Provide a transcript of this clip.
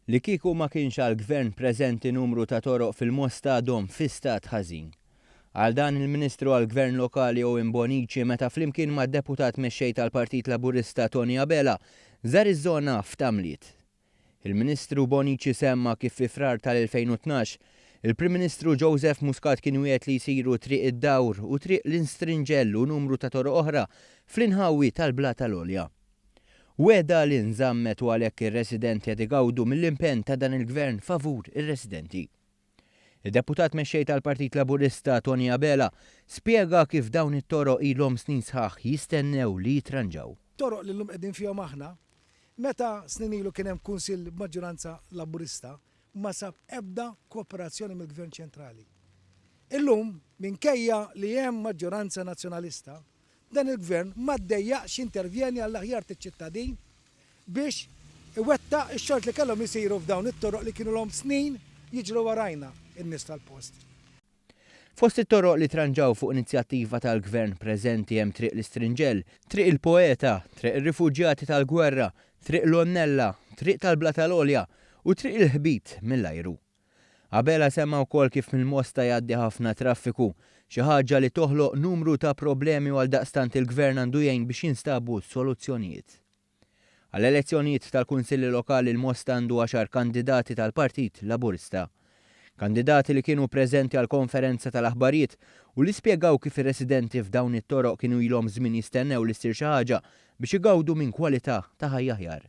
Li kieku ma kienx għall-Gvern preżenti numru ta' toroq fil-Mosta għadhom fi stat ħażin. Qal dan il-Ministru għall-Gvern Lokali Owen Bonnici meta flimkien mad-Deputat Mexxej tal-Partit Laburista Tony Abela żar iż-żona f'Tamliet. Il-Ministru Bonnici semma kif fi Frar tal-2012, il-Prim Ministru Joseph Muscat kien wiegħed li jsiru Triq id-Dawr u Triq l-Instrinġell u numru ta' toroq oħra fl-inħawi tal-Blata l-Għolja. Wegħda li nżammet u għalhekk ir-residenti qed igawdu mill-impenn ta' dan il-Gvern favur ir-residenti. Il-Deputat Mexxej tal-Partit Laburista Tony Abela spjega kif dawn it-toroq ilhom snin sħaħ jistennew li jitranġaw. Toroq li llum qegħdin fihom aħna, meta snin ilu kien hemm Kunsill b'maġġuranza Laburista, ma sab ebda kooperazzjoni mill-Gvern ċentrali. Illum, minkejja li hemm maġġoranza Nazzjonalista, Dan il-Gvern ma ddejjaqx jintervjeni għall-aħjar tiċ-ċittadin biex iwettaq ix-xogħlijiet li kellhom isiru f'dawn it-toroq li kienu ilhom snin jiġru warajna n-nies tal-post. Fost it-toroq li tranġaw fuq inizjattiva tal-Gvern preżenti hemm Triq l-Istrinġell, Triq il-Poeta, Triq ir-Rifuġjati tal-Gwerra, Triq l-Għonnella, Triq tal-Blata l-Għolja u Triq il-Ħbit mill-Ajru. Abela semma wkoll kif mill-Mosta jgħaddi ħafna traffiku, xi ħaġa li toħloq numru ta' problemi u għaldaqstant il-Gvern għandu jgħin biex jinstabu soluzzjonijiet. Għall-elezzjonijiet tal-Kunsilli Lokali l-Mosta għandu għaxar kandidati tal-Partit Laburista. Kandidati li kienu preżenti għall-konferenza tal-aħbarijiet u li spjegaw kif ir-residenti f'dawn it-toroq kienu ilhom żmien jistennew li ssir xi ħaġa biex igawdu minn kwalità ta' ħajja aħjar.